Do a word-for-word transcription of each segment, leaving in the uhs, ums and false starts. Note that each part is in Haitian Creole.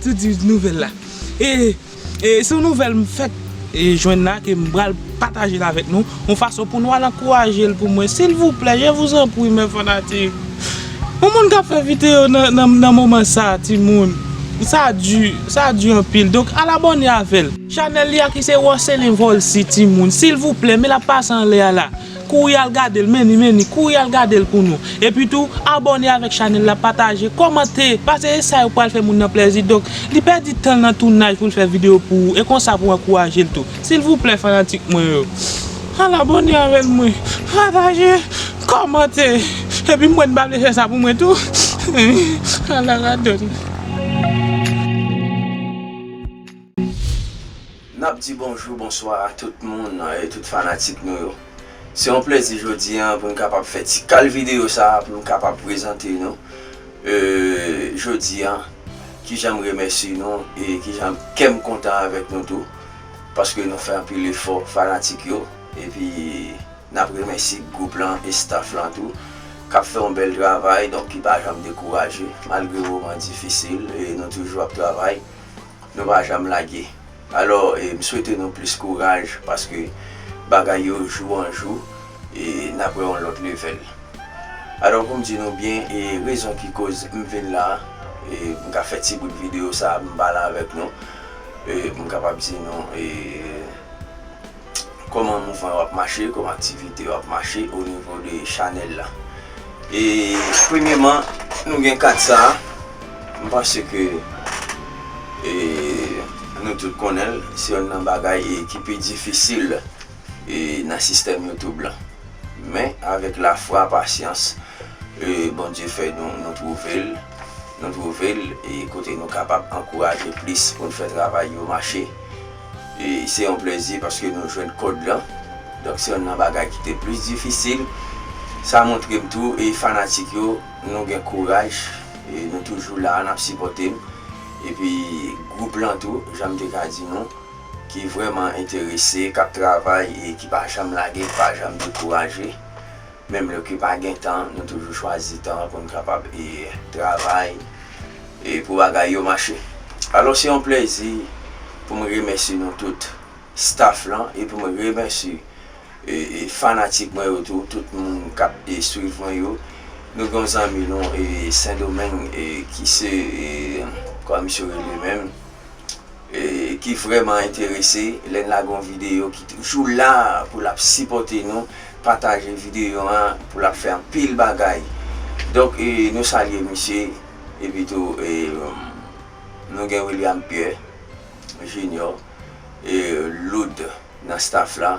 Tou di nouvèl la. E, e se yon nouvèl m fèk e jwenn la ke m pral pataje l avèk nou, yon fason pou nou al ankouraje l pou mwen. Silvouplè, je vous en prie, mes fanatiques. Yon moun k ap fè videyo nan, nan, nan moman sa, timoun. Sa di, sa di anpil. Donk, al abòne avè l. Chanèl li a ki se Roselin Volcy, timoun. Silvouplè, men l ap pase anlè a la. Kouri al gade l, men ni, men ni, kouri al gade l pou nou. Epi tou, abòne avèk chanèl la, pataje, kòmante, paske se sa yo pral fè moun nan plèzi. Donk, li pèdi tan l nan tounaj pou l fè videyo pou ou, e konsa pou ankouraje l tou. Silvouplè, fanatik mwen yo, al abòne avè l mwen, pataje, kòmante, epi mwen m pa vle fè sa pou mwen tou. Ala radòt. N ap di bonjou, bonswa a tout moun, e tout fanatik nou yo. Se yon plezi jodi a pou n kapab fè ti kal videyo sa a, pou n kapab prezante nou, e, jodi a, kijan m remèsye nou e kijan kè m kontan avèk nou tou, paske nou fè anpil efò, fanatik yo, epi n ap remèsye gwoup lan e staff lan tou, k ap fè yon bèl travay, donk ki pa janm dekouraje, malgre moman difisil, e nou toujou ap travay. Nou pa janm lage. Alò, e, m swete nou plis kouraj, paske bagay yo jou an jou, e, n ap wè yon lòt level. Alò, pou m di nou byen, e, rezon ki koz m vin la, e, m ka fè ti bout videyo sa, m pale avèk nou, e, pou m kapab di nou, e, kòman mouvman yo ap mache, kòman aktivite yo ap mache o nivo de chanèl la. E premyèman, nou gen kat sa a. M panse ke, e, nou tout konnen l, se yonn nan bagay, e, ki pi difisil, e, nan sistèm YouTube lan. Men, avèk lafwa, pasyans, e, Bondye fè nou, nou twouve l, nou twouve l, e kote nou kapab ankouraje plis pou n fè travay yo mache. E se yon plezi paske nou jwenn kòd lan. Donk, se yonn nan bagay ki te plis difisil. Sa montre m tou, e fanatik yo, nou gen kouraj, e nou toujou la, n ap sipòte m. Epi, gwoup lan tou, jan m te ka di nou, ki vrèman enterese, k ap travay e ki pa janm lage, ki pa janm dekouraje. Menm lè ki pa gen tan, nou toujou chwazi tan pou n kapab e travay e pou bagay yo mache. Alò, se yon plezi pou m remèsye nou tout, staff lan, e pou m remèsye e, e fanatik mwen yo tou, tout moun k ap e swiv mwen yo. Nou gen yon zanmi nou e Sendomeng e ki se, e, kòman misye rele menm, e, ki vrèman enterese, lè n lage yon videyo, ki toujou la pou l ap sipòte nou, pataje videyo an, pou l ap fè anpil bagay. Donk, e, nou salye misye, epi tou, e, nou gen William Pierre Junior, e, Loud nan staff la,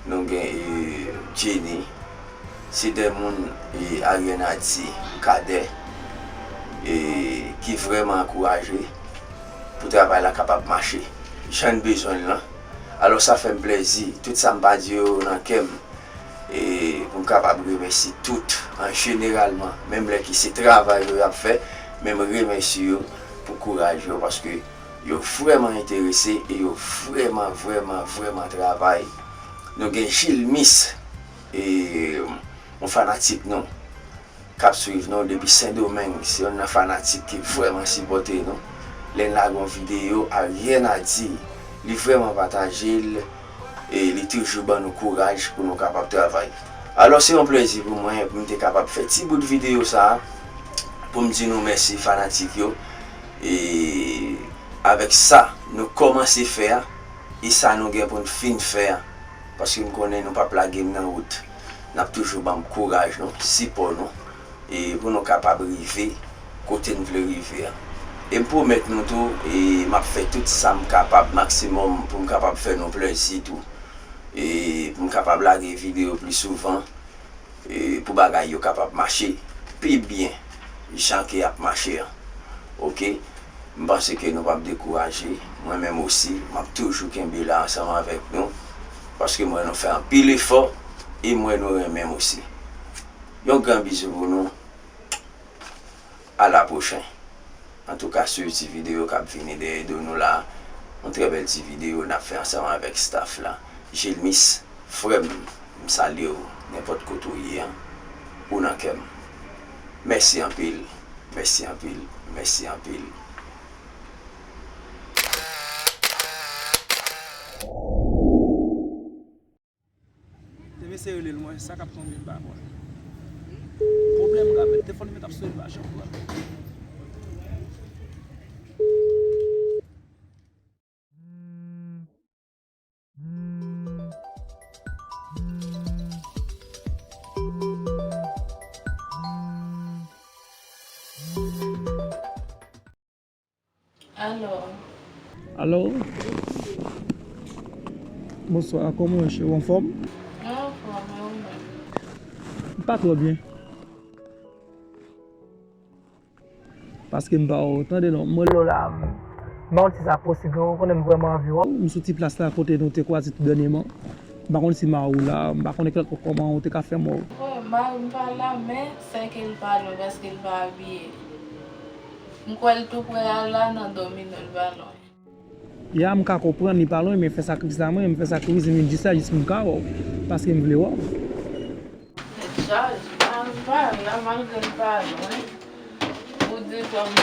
nou gen, e, Jenny, se de moun, e, Ariane a di, Kadè, e, ki vrèman ankouraje pou travay la kapab mache jan n bezwen l lan. Alò, sa fè m plezi, tout sa m pa di yo nan kè m, e pou m kapab remèsye tout, an jeneralman, menm lè ki se travay yo y ap fè, men m remèsye yo pou kouraj yo, paske yo vrèman enterese e yo vrèman, vrèman, vrèman travay. Nou gen Jilmis, e, yon fanatik nou, k ap swiv nou depi Sendomeng, se yonn nan fanatik ki vrèman sipòte nou. Lè n lage yon videyo, a rien à dire, li vrèman pataje l, e li toujou ban nou kouraj pou nou kapab travay. Alò, se yon plezi pou mwen, pou m te kapab fè ti bout videyo sa a, pou m di nou mèsi, fanatik yo. E avèk sa nou kòmanse fè a, e sa nou gen pou n fin fè a, paske m konnen nou p ap lage m nan wout. N ap toujou ban m kouraj nou, sipò nou, e pou nou kapab rive kote n vle rive a. E m pwomèt nou tou, e m ap fè tout sa m kapab, maksimòm, pou m kapab fè nou plèzi tou. E pou m kapab lage videyo pli souvan, e pou bagay yo kapab mache pi byen jan ke y ap mache an. Oke? M panse ke nou p ap dekouraje. Mwen menm osi, m ap toujou kenbe la ansanm avèk nou, paske m wè nou fè anpil efò, e m wè nou renmen m osi. Yon gran bizou pou nou. A la pwochen. Antouka, swiv ti videyo k ap vini dèyè do nou la. Yon trè bèl ti videyo n ap fè ansanm avèk staff la. Jilmis, frè m, m salye w nenpòt kote w ye an. Ou nan kè m. Mèsi anpil, mèsi anpil, mèsi anpil. Rele l, mwen, sa k ap tonbe, m pa konn. Pwoblèm grav, telefòn li mèt ap sone, m pa janm pran. Alo. Alo. Bonswa, kòman w ye, cheri? Ou anfòm? Mwen anfòm, e ou menm? M pa twò byen. Paske m pa wè w, tande non. Mwen rele w la, m pa konn si sa posib non, ou konnen m vrèman anvi wè w. M sou ti plas la kote nou te kwaze tou dènyèman. M pa konn si mari w la, m pa konnen kòman ou te ka fè m wè w. Wi, mari m pa la, men sèke l pa lwen paske l pa abiye. M kwè l tou prè a la nan domino, l pa lwen. Ya, m ka konprann li pa lwen, men fè sakrifis la mwen, m fè sakrifis, m vin jis la, jis pou m ka wè w, paske m vle wè w. Tèt chaje, pa, pa la, malgre l pa lwen. Ou di fò m,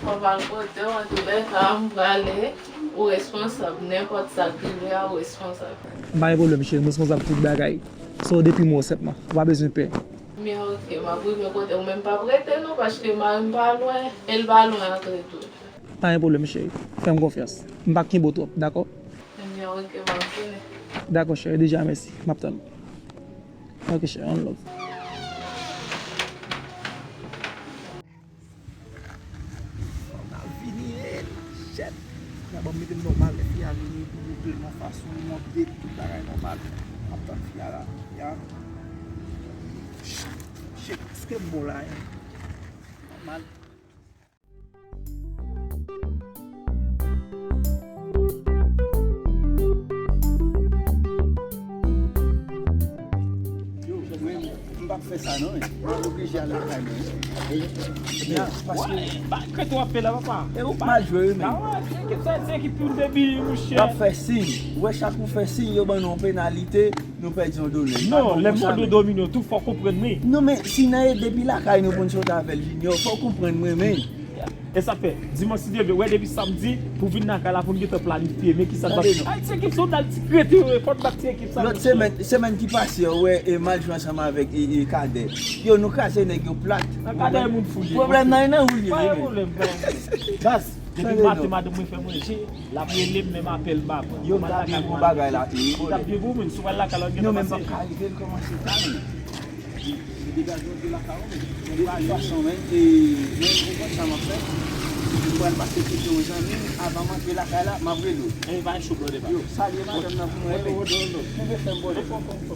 fò m al kote w, antoulèka, m prale, ou responsab, nenpòt sa k rive a, ou responsab. M pa gen pwoblèm, cheri, m responsab tout bagay. So, depi mwen w sèlman, ou pa bezwen pè. Men ok, m ap rive kote w, men m p ap rete non, paske mari m pa lwen, e l pa lwen antre tou. Pa gen pwoblèm, cheri. Fè m konfyans. M p ap kenbe w twòp, dakò? Ebyen, ok, m ap tounen. Dakò, cheri, deja mèsi. M ap tann ou. Ok, cheri, one love. Fò m al vini, eh, shit. Gade, m mete m nòmal, lè fi a vini, pou regle l yon fason, yon update, tout bagay nòmal. M ap tann fi a la. Ya. Shit, èske m bon la, eh? Nòmal. Yo, mwen, m p ap fè sa non, men. Mwen oblije al lakay mwen. Ebyen, paske ba, kè tou ap fè la, papa. E ou mal jwe, wi, men. Ah ouais, ti ekip sa, ti ekip tou debi, monchè. Yo ap fè siy. Ou wè, chak ou fè siy, yo ban nou yon penalite. Nou pèdi yon domino. Non, lè m mande w domino tou, fò w konprann mwen. Non, men si nan e depi lakay nou pou n sot avè l, Junior, fò w konprann mwen, men. E sa fè, dimanch si Dye vle, wè depi samdi, pou vin lakay la, pou n gentan planifye, men kisa n ap fè. Ay, ti ekip sa, w t al ti krete yo, fò n bat ti ekip sa, monchè. Lòt semèn, semèn ki pase, w wè, e m al jwe ansanm avèk, e, e Kadè. Yo, nou kraze nèg yo plat. Nan Kadè, moun fou li ye. Pwoblèm nan, e nan ou l ye, men. Pa gen pwoblèm, pa gen pwoblèm. Baz, depi maten, madanm mwen fè manje. L ap rele m, menm apèl m pa pran. Yo, m t ap byen pou bagay la, e, li t ap byen pou ou, men si w pral lakay la, w gentan pase. Non, men m p ap ka rive, l kòmanse ta, men. Li degaje w de lakay ou, men. De tout fason, men, e, men, ou konn sa m ap fè. M pral pase kote yon zanmi m, avan m antre lakay la, m ap rele w. E, pa cho blòdè pa. Yo, salye madanm nan pou mwen, men. Kenbe fèm, brother.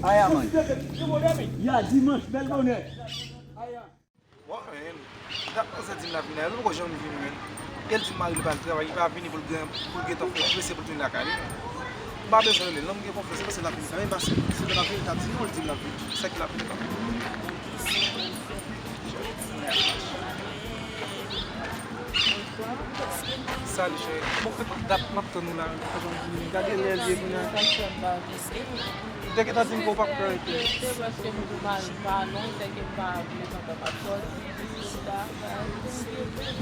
Aya, man. Ya, dimanch, bèl bonè. Aya. Bon, men, dat manzè di m l ap vini la, l poko janm vini, men. E l di m mari l pral travay, li pa vini pou l gen, pou l gentan fè prese pou l vin lakay li. M pa bezwen rele l non, m gen konfyans, se paske l ap vini kanmenm, paske si l pa t ap vini, l t ap di non, l di m l ap vini. Sa ki l ap vini kanmenm. Salut, cheri. Bon, fè dat m ap tann ou la, ou pa janm vini. Gade lè l ye kounye a. Ou te gentan di m ke w p ap ka rete.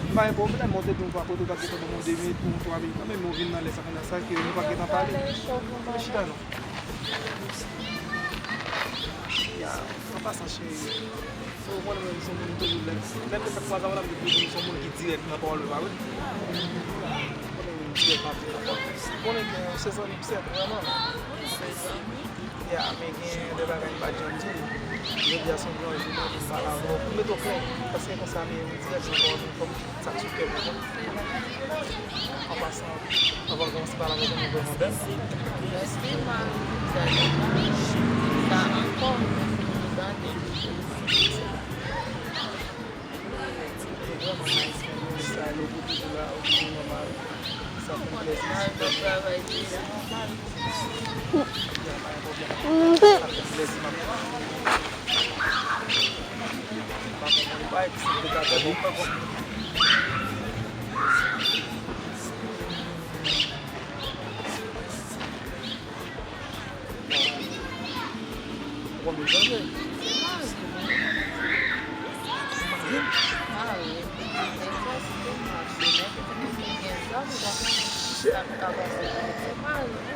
M pa gen pwoblèm, mwen te di w pa kote w t ap gentan ban m yon de minit pou yon twa minit. Kanmenm, ou vin nan lè sa, kounye a sa ke nou p ap gentan pale. Men chita non. Ya, an pasan, cheri. Ou konnen mwen, m se yon moun toujou lè, lè m te fèk kwaze avè w la, m te toujou di m se yon moun ki dirèk nan pawòl mwen, pa vre? Ou konnen mwen dirèk nan pawòl. Ou konnen ke se zanmi m sèt, vrèman. Ya, men gen de bagay m pa t janm di w. Jodi a se yon gran jou pou m pale avè w, pou m mete w klè. Paske konsa, men dirèk nan pawòl mwen, fò m sa k sou kè m yo. An pasan, anvan w kòmanse pale avè zanmi w, vrèman bèl. Mèsi, mari, sa devan sa ankò, mèsi pou tande. Vrèman nice, men sa yo pou toujou la, ou toujou nòmal. Sa fè m plezi. Mari, bon travay, se nòmal. Ya, pa gen pwoblèm. Sa fè m plezi, m ap Shit. Ou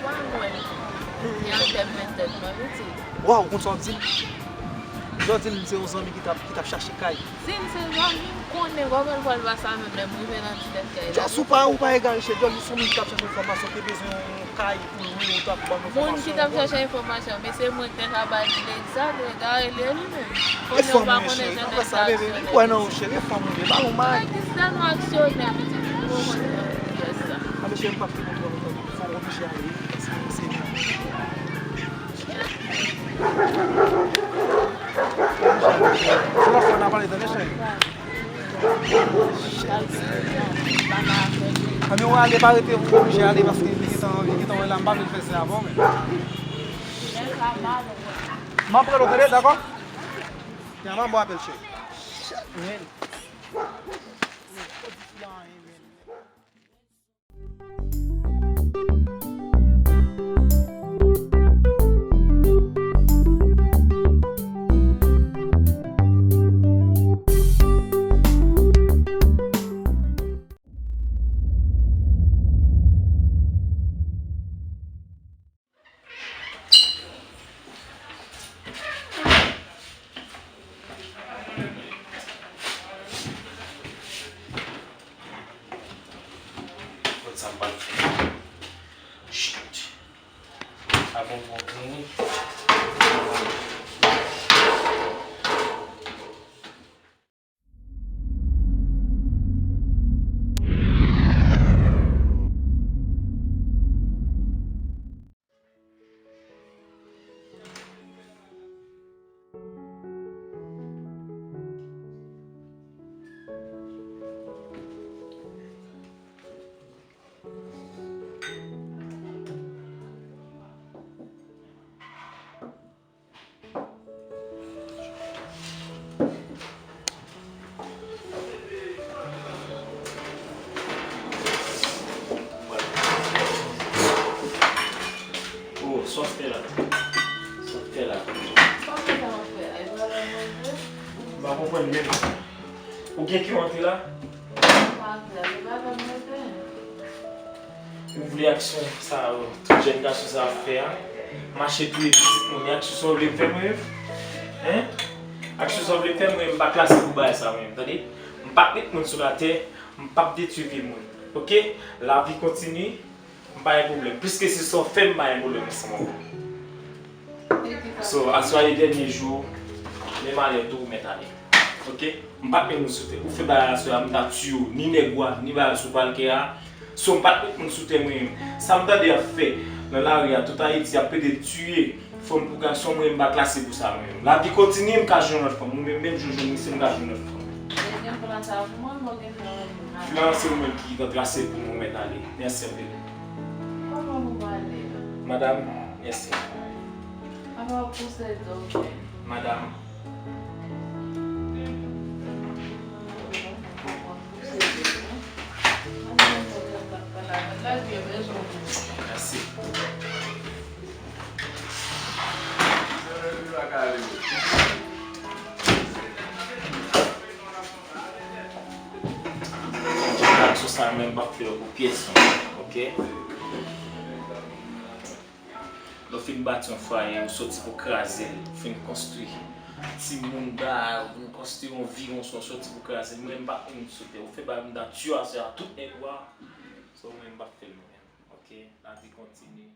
pa lwen. Li an tèt, men tèt Mwen piti. Waw, ou konn sa w di m? Jodi m se yon zanmi ki t ap, ki t ap chache kay. Si l se zanmi m, konnen kòman l pral pase avè m lè m rive nan ti tèt kay la. Just ou pa, ou pa egare chè, Jodi se yon moun ki t ap chache enfòmasyon, te bezwen yon kay pou lwe, ou t ap ban m enfòmasyon. Moun ki t ap chache enfòmasyon, men se mwen ki te ka ba l egzak, egare li li menm. Konnen ou pa konnen jan nèg sa aksyonè. Ou wè nan ou cheri, fanm ou ye, ba l yon may. Nèg ki se nou aksyonè, pitit, ou konprann sa. A mesye, m p ap fè kontròl, fò w oblije ale, paske se Ebyen, w ale, pa rete, ou oblije ale paske li gentan, li gentan wè la, m pa vle l fè sa avè w, men. M ap rele w, tande, dakò? Yaman, bon apèl, cheri. Kot sa m pral fè? Chut. Avan m konprann. Oh, sa w fè la? Sa w fè la? Sa w fè la, w fè la? E pa la manje? M pa konprann menm. Ou gen ki w antre la? M pa antre la, se pa la manje. Ou vle aksyon sa yo, tout jèn gason sa ap fè a, mache touye pitit moun, e aksyon sa w vle m fè mwen menm? Hein? Aksyon sa w vle m fè mwen menm, m pa klase pou bagay sa mwen menm, tande? M p ap met moun sou latè, m p ap detwi vi moun. Oke? Lavi kontinye, m pa gen pwoblèm. Pliske se sa w fè m, m pa gen pwoblèm ansanm avè w. So, aswè a e dènye jou, menm alè tou, ou mèt ale. Oke? M p ap met moun sou tè. Ou fè bagay aswè a, m ta tiye w, ni nèg ou a, ni bagay sou palkè a. So, m p ap met moun sou tè mwen menm. Sa m tande y ap fè nan lari a, tout Ayiti ap plede tiye fanm pou gason, mwen menm m pa klase pou sa mwen menm. Lavi kontinye, m ka jwenn lòt fanm. Ou menm, menm jan w jwenn misye, m ka jwenn lòt fanm. Ou gen plan sa pou mwen, mwen gen plan pou mwen. Plan se ou menm ki gentan trase pou mwen, ou mèt ale. Mèsi anpil. Kòman pou m ale a? Madam, mèsi. Apa w pouse do m. Madam. Mèsi. Jan aksyon sa menm m p ap fè yo pou pyès moun, oke? Lè w fin bati yon fwaye, ou soti pou kraze l, ou fin konstwi timoun ba, ou fin konstwi yon vi konsa, ou soti pou kraze l. Mwen menm m p ap met moun sou tè. Ou fè bagay m ta tiye w aswè a, tout nèg ou a. So, mwen menm m p ap fè l mwen menm. Oke? Lavi kontinye.